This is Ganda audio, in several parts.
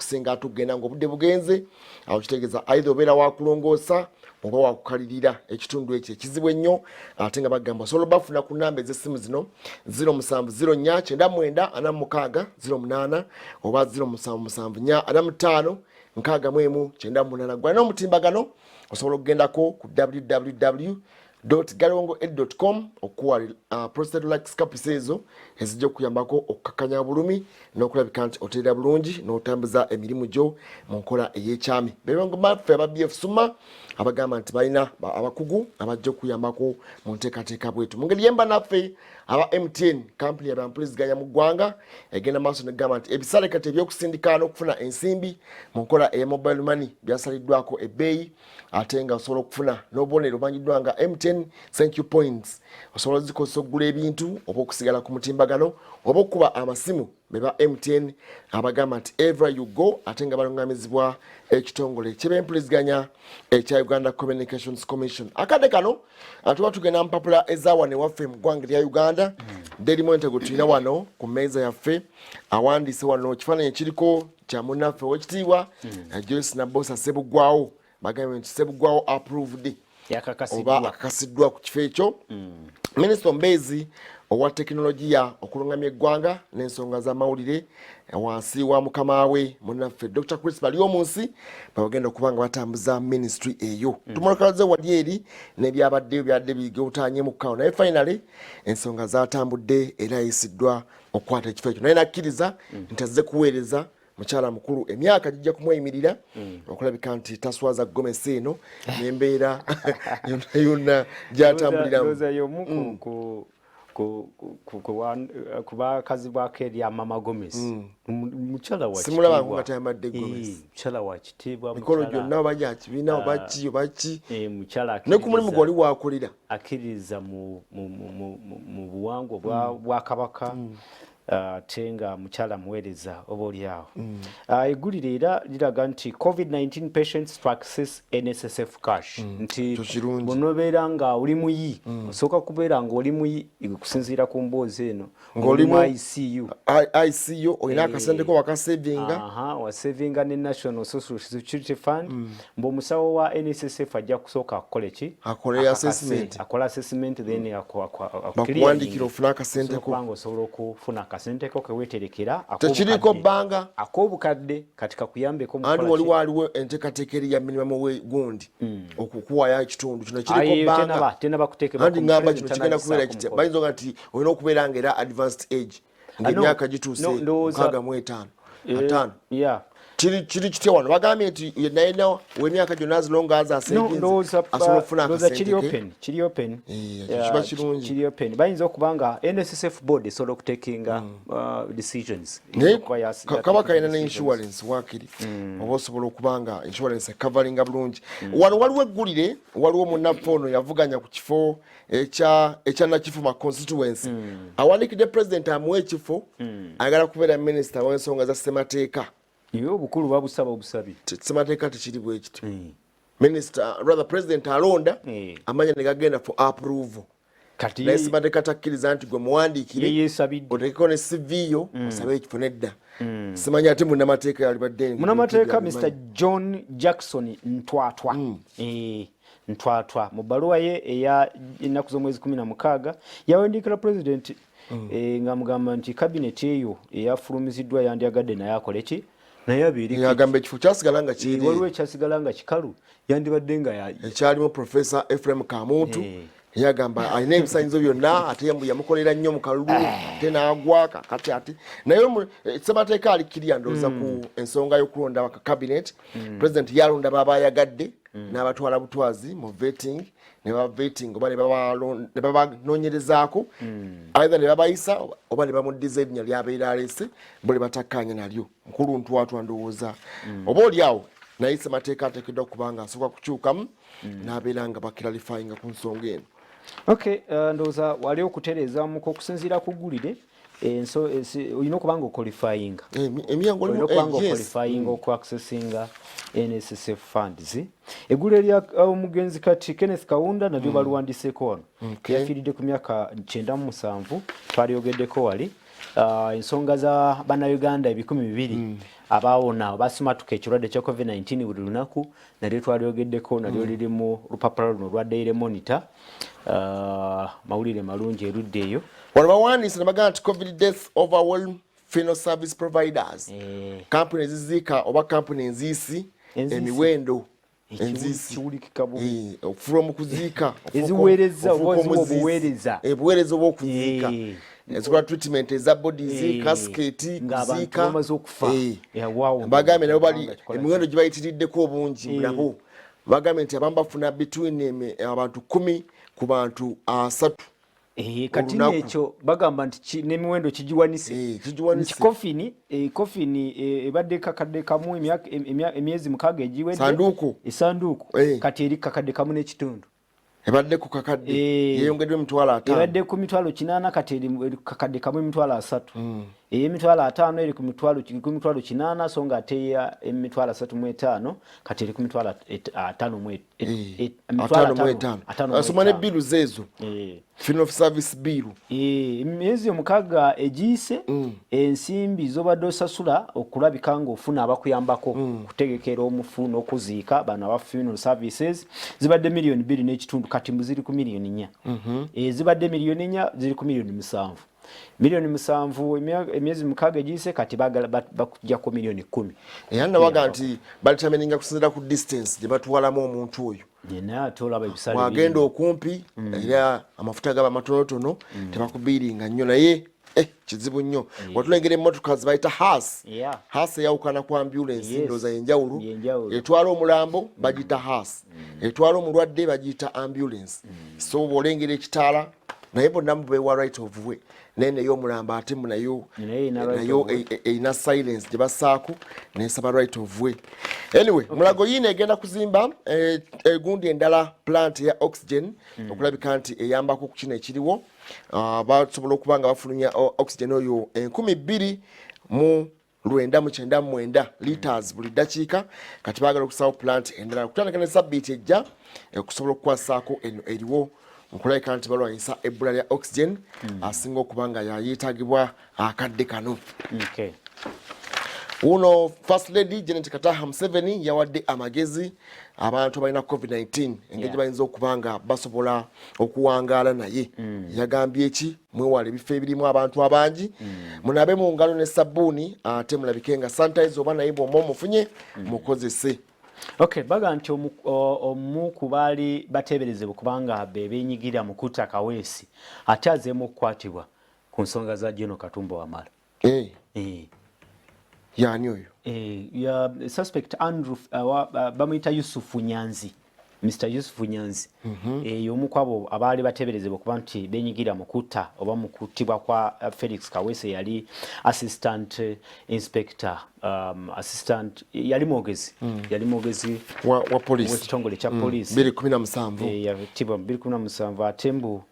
Okusinga ate okugenda ngaobudde bugenze awo, kitegeeza either obeera wakulongoosa oba wakukalirira ekitundu ekyo ekizibu ennyo. Ate nga bagamba osobola obafuna ku namba ez'essimu zino: 0704 99 46 08 oba 0774 45 61 98. Gwalina omutimbagano, osobola okugendako ku www.galongo.com okuwa prostate relax capsules ezo ezijja okuyambako okukakanya obulumi n'okulabika nti oteera bulungi n'otambuza emirimu gyo mu nkola ey'ekyami. Bebangomaffe aba BF Suma abagamba nti balina abakugu abajja okuyambako mu nteekateeka bwetu. Mu ngeri yemba naffe aba MTN, kampuni yabampuliziganya mu ggwanga, egenda maaso negamba nti ebisale kati ebyokusindika n'okufuna ensimbi mu nkola eya mobile money byasaliddwako ebbeeyi, ate nga osobola okufuna n'obubonero obumanyiddwa nga MTN Thank You Points. Osobola ozikozesa okugula ebintu oba okusigala ku mutimbagano oba okukuba amasimu. Beba MTN abagamba nti "Everywhere you go", ate nga balungamizibwa ekitongole kyebempuliziganya ekya Uganda Communications Commission. Akadde kano tuba tugenda mpapula ezawana ewaffe mu ggwanga erya Uganda. Daily Monitor gwe tulina wano ku mmeeza yaffe awandiise wano ekifaananyi ekiriko kya munnaffe owekitiibwa Joyce Nabosa Sebugwawo. Bagambye nti Sebugwawo approved oba akakasiddwa ku kifo ekyo. Minisita omubeezi owa tekinologiya, okulungamya eggwanga n'ensonga z'amawulire, wansi wa mukama we munnaffe Dr Chris Baryomunsi, babagenda okuba nga batambuza ministry eyo. Tumulekalaze wali eri n'ebyabaddeyo byadde bigewutanyemukkawo, naye finally ensonga zatambudde era ayisiddwa okukwata ekifo ekyo, naye nakkiriza nti azze kuweereza. Mukyala mukulu, emyaka gijja kumweyimirira okulabika nti taswaza gomesi eno n'embeera yonna yonna gyatambuliramu. Yomu ku bakazibwako erya Mama Gomesi. Mukyala wa Simulabako nga tayambadde gomesi. Mukyala wa kitiibwa. Mikolo gyonna, oba gya kibiina oba ki oba ki, Mukyala ne ku mulimu gwali wakolera. Akkiririza mu buwangwa bwa Kabaka, ate nga mukyala muweereza oba oliawo. Eggulire era liraga nti COVID-19 patients to access NSSF cash, nti bw'onobeera nga oli muyi, osooka kubeera nga oli muyi, kusinziira ku mboozi eno, ng'oli mu ICU. ICU, olina akasente ko wakasevinga. Wasevinga ne National Social Security Fund, mbu omusawo wa NSSF ajja kusooka akukole ki? Akole assessment. Akole assessment, then bakuwandikira ofune akasente ko. Kubanga osobola okufuna akasente ko keweterekera. Tekiriiko bbanga. Ak'obukadde kati kakuyambeko. Anti wali waliwo enteekateeka eri ya minimum wage gundi okukuwayo ekitundu kino kiriko bbanga. Tenaba kuteekebwa. Anti ngamba kino kigenda kubeera kitya? Bayinza oga nti olina okubeera nga era advanced age, ngaemyaka gituuse 65, 50. Kiri kitya wano? Bagambye nti yenayena wemyaka gyonna, as long as asobola okufuna akasente. Kiri open. Kiba kirungi. Kiri open. Bayinza okuba nga NSSF board esobola okutekinga decisions. Naye kaba kalina ne insurance wakiri, oba osobola okuba nga insurance ecoveringa bulungi. Wano waliwo eggulire, waliwo munnaffe ono yavuganya ku kifo ekya Nakifuma constituency, awandiikidde President amuwe ekifo, ayagala kubeera minisita w'ensonga za ssemateeka. Ye obukulu babusaba obusabi. Ssemateeka tekiri bwe kityo. Minister, rather President alonda, amanya ne gagenda for approval. Kati naye ssemateeka takkiriza nti gwe muwandiikire yesabidde otekeko ne CV yo osabe ekifo, nedda. Simanyi ate munnamateeka yalibadde. Munamateeka Mr John Jackson Ntwatwa, Ntwatwa mu bbaluwa ye eya ennaku z'omwezi 16 yawandiikira President ng'amugamba nti cabinet eyo eyafulumiziddwa yandyagadde naye akole ki, naye abeere. Yagamba ekifo kyasigala nga kiri Waliwo ekyasigala nga kikalu, yandibadde nga ekyalimu Professor Ephraim Kamuntu. Yagamba alina ebisanyizo byonna, ate yamukolera nnyo mu kalulu, ate n'agwa. Kakati ate naye ssemateeka ali kirya ndowooza ku ensonga y'okulonda cabinet. President yalonda baba ayagadde n'abatwala butwazi mu vetting, ne baba vetting oba ne babanoonyerezaako, either ne babayisa oba ne bamuddiza erinnya lyabeera aleese bo ne batakkaanya nalyo. Nkulu Ntwatwa ndowooza oba oli awo, naye ssemateeka ateekeddwa okuba nga asooka kukyukamu n'abeera nga baclarifyinga ku nsonga eno. Okay, ndowooza wali okutereezaamuko okusinziira ku ggulire. Olina okuba nga oqualifyinga, Emyango olina okuba nga oqualifyinga okuaccessinga NSSF funds. Eggulire lya omugenzi kati Kenneth Kaunda nalyo baluwandiseeko wano. Yafiiridde ku myaka 97, twalyogeddeko wali. Ensonga za Bannayuganda 200 abaawona basimatuka ekirwadde kya COVID-19 buli lunaku nalyo twalyogeddeko, nalyo liri mu lupapula luno olwa Daily Monitor. Mawulire malungi erudda eyo. Wano bawandiise ne bagamba nti COVID death overwhelm funeral service providers. Kampuni eziziika oba kampuni enziisi, Enziisi. Emiwendo enziisi. Kiwulikika bubi. Okufuula mu kuziika. Eziweereza oba ofuuka eziwa omuziisi. obuweereza. Obuweereza oba okuziika, ezikola treatment eza bodies, casket, Ng'abantu kuziika. bamaze okufa. Wow. Bagambye nabo bali Kubanga kikola. Emiwendo gibayitiriddeko obungi. Nabo bagambye nti abamu bafuna between abantu 10 ku bantu 30 Kati olunaku. Nekyo bagamba nti n'emiwendo kigiwanise. Kigiwanise. Nti kofini ebadde kakadde kamu emyezi 6 egiwedde. Sanduuku. Esanduuku. Kati eri kakadde kamu n'ekitundu. Ebadde ku kakadde, yeyongeddwa 500,000. Ebadde ku 800,000, kati eri kakadde kamu 30,000. Ey'emitwalo 50 eri ku 800,000, so nga ate eya 350,000 kati eri ku mitwalo ataano mu emitwalo ataano mu ataano etaano. ataano mu Asoma ne etaano. bill zeezo, funeral service bill. Emyezi 6 egiyise, ensimbi z'obadde osasula okulabika ng'ofuna abakuyambako kutegekera omufu n'okuziika, bano aba funeral services, zibadde miliyoni 2.5, kati mbu ziri ku miliyoni 4. Zibadde miliyoni 4, ziri ku miliyoni 7. Miliyoni 7 emyezi 6 egiyise, kati baagala bakuggyako miliyoni 10. Era nabaga nti badetermininga kusinziira ku distance gye batwalamu omuntu oyo. Naye ate olaba ebisale Bwagenda biri. okumpi, era amafuta gaba matonotono, tebakubiiringa nnyo, naye kizibu nnyo. Watulengera emmotoka zibayita hearse. Hearse eyawukana ku ambulance. Ndowooza yenjawulo. Yenjawulo. Etwala omulambo bagiyita hearse, etwala omulwadde bagiyita ambulance. So bw'olengera ekitaala, naye bonna mubewa right of way, naye naye omulambo ate mu nayo Naye erina right nayo of way. Erina silence gye bassaako nesaba right of way. Anyway, Mulago yiino egenda kuzimba egundi endala, plant ya oxygen, okulabika nti eyambako ku kino ekiriwo. Basobola okuba nga bafulumya oxygen oyo 2999 liters buli ddakiika. Kati baagala okusawo plant endala kutandika ne sabbiiti ejja, okusobola okukwasaako eno eriwo, okulabika nti balwanyisa ebbula lya oxygen asinga okuba nga yayeetagibwa akadde kano. Uno First Lady Janet Kataha Museveni yawadde amagezi abantu abalina COVID-19 engeri bayinza okuba nga basobola okuwangaala naye. Yagambye eki? Mwewale ebifo ebirimu abantu abangi, munabe mu ngalo ne sabbuuni, ate mulabike nga sanitizer oba naye bw'oba omufunye mukozese. Okay, baga nti omu ku baali bateeberezebwa kubanga be beenyigira mu kutta Kaweesi ate azeemu okukwatibwa ku nsonga za General Katumba Wamala. Yaani oyo? Ya suspect Andrew, bamuyita Yusufu Nyanzi, Mr Yusufu Nyanzi. Y'omu ku abo abaali bateeberezebwa okuba nti beenyigira mu kutta oba mu kuttibwa kwa Felix Kaweesi, yali assistant inspector, assistant, yali mwogezi, yali mwogezi wa police. W'ekitongole kya police. 2017. Yattibwa mu 2017. Ate mbu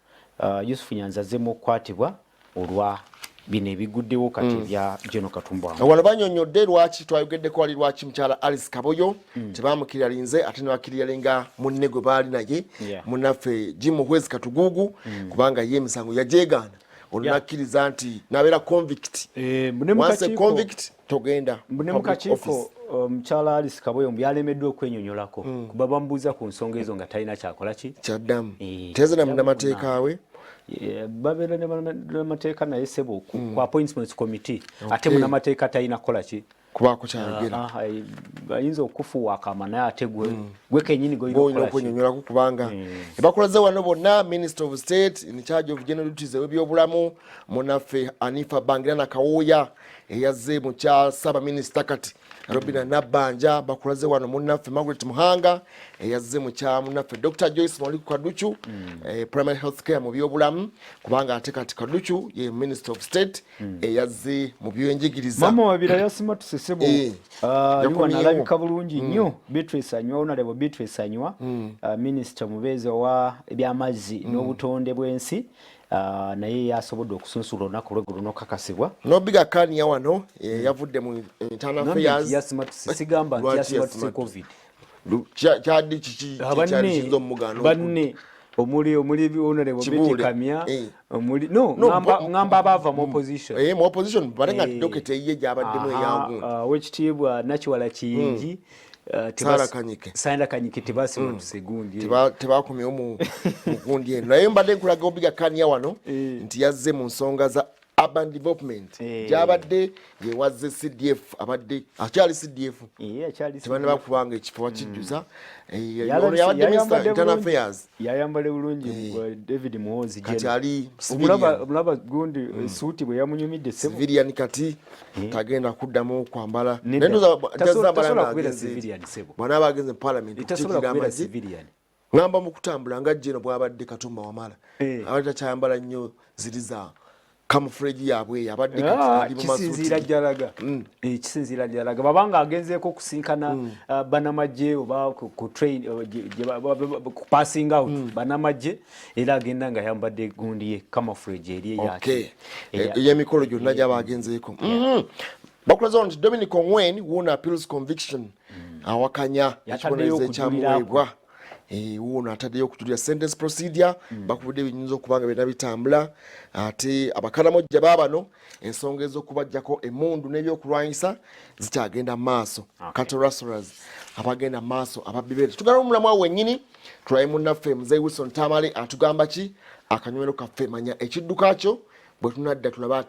Yusufu Nyanzi azzeemu okukwatibwa olwa bino ebiguddewo kati ebya General Katumba Wamala. Wano banyonyodde lwaki twayogeddeko wali, lwaki mukyala Alice Kaboyo tebamukiralinze ate nebakiriyalinga munne gwe baali naye, munnaffe Jim Muhwezi Katugugu, kubanga ye emisango yajeegaana olwo nakkiriza nti nabeera convict. Ne mu Once a kakiiko- convict, togenda Ne mu public kakiiko office. Omukyala Alice Kaboyo mbu yalemeddwa okwenyonyolako kuba bamubuuza ku nsonga ezo nga talina kyakola ki. Kyaddamu tezena munnamateeka we. Babeera ne bannamateeka, naye sebo ku appointments committee ate munnamateeka talina kukola ki? Kubaako kyayogera. Ayinza okufuuwa akama, naye ate gwe kenyini gwolina okwenyonyolako, kubanga ebakulaze wano bonna Minister of State in charge of general duties ew'ebyobulamu, munaffe Anifa Bangira Nakawooya, eyazze mu kya ssaabaminisita kati Robina Nabbanja. Bakulaze wano munnaffe Margaret Muhanga, eyazze mu kya munnaffe Dr Joyce Moriku Kaducu, primary health care mu byobulamu, kubanga ate kati Kaducu ye Minister of State eyazze mu byenjigiriza. Mama Wabira yasimatuse sebo. Yakomyewo. Alabika bulungi nnyo Beatrice Anywa, Honorable Beatrice Anywa, minisita omubeezi owa ebyamazzi n'obutonde bw'ensi, naye yasobodde okusunsula olunaku lweggulo n'okukakasibwa. Nobiga Kania wano yavudde mu internal affairs. Yasimatuse, sigamba nti Lwaki yasimatuse yasimatuse? COVID. Kyaddi kiki Banne, kyali kiyinza omugaana banne. Omuli Honorable Betty Kibuule. Kamya. Eh. Omuli no, No, ngamba ngamba abaava mu opposition. Eh, mu opposition bale nga docket eyiye gyabaddemu eyagundi. Owekitiibwa Nakiwala Kiyingi, Sarah Kanyike. Sarah Kanyike tebasimatuse gundi. Tebakomyewo mu gundi eno, naye mbadde nkulaga Obiga Kania wano nti yazze mu nsonga za urban development. Gyabadde yewazze CDF, abadde akyali CDF. Eh, akyali. Tebanaba kubanga ekifo bakijjuza. Eh, ono yabadde minister internal affairs. Yayambale bulungi, David Muhoozi. Kati General. ali civilian. Omulaba gundi, suuti bwe yamunyumidde, ssebo. Civilian kati tagenda kuddamu kwambala. Nedda. Naye ndowooza Tasobola azambala tasobola kubeera ng'agenze. civilian, ssebo. Bw'anaaba agenze mu parliament Tasobola okukiikirira kubeera amagye. civilian. Ŋŋamba mu kutambula nga jeno bw'abadde Katumba Wamala, abadde takyayambala nnyo ziri za camouflage yaabwe eyo, abadde kati ali mu Kisinziira masuuti. gyalaga. Eh, kisinziira gyalaga, babanga agenzeeko okusinkana banamagye oba ku train, gye ku passing out banamagye, era agenda nga ayambadde gundi ye camouflage eri eyaki. Ey'emikolo gyonna gyaba agenzeeko. Bakulaza nti Dominic Ongwen won appeals conviction, awakanya Yataddeyo ekibonerezo okujulirako. ekyamuweebwa. Eh, wuuno ataddeyo okujulira sentence procedure. Bakubudde ebiyinza okuba nga byonna bitambula, ate abakalamojja baabano ensonga ez'okubajjako emmundu n'ebyokulwanyisa zikyagenda mu maaso. Cattle rustlers abagenda mu maaso, ababbi beetu. Tugala omulamwa wennyini, tulabe munnaffe Muzeyi Wilson Tamale atugamba ki. Akanywero kaffe, manya ekidduka kyo, bwe tunadda tulabe ate.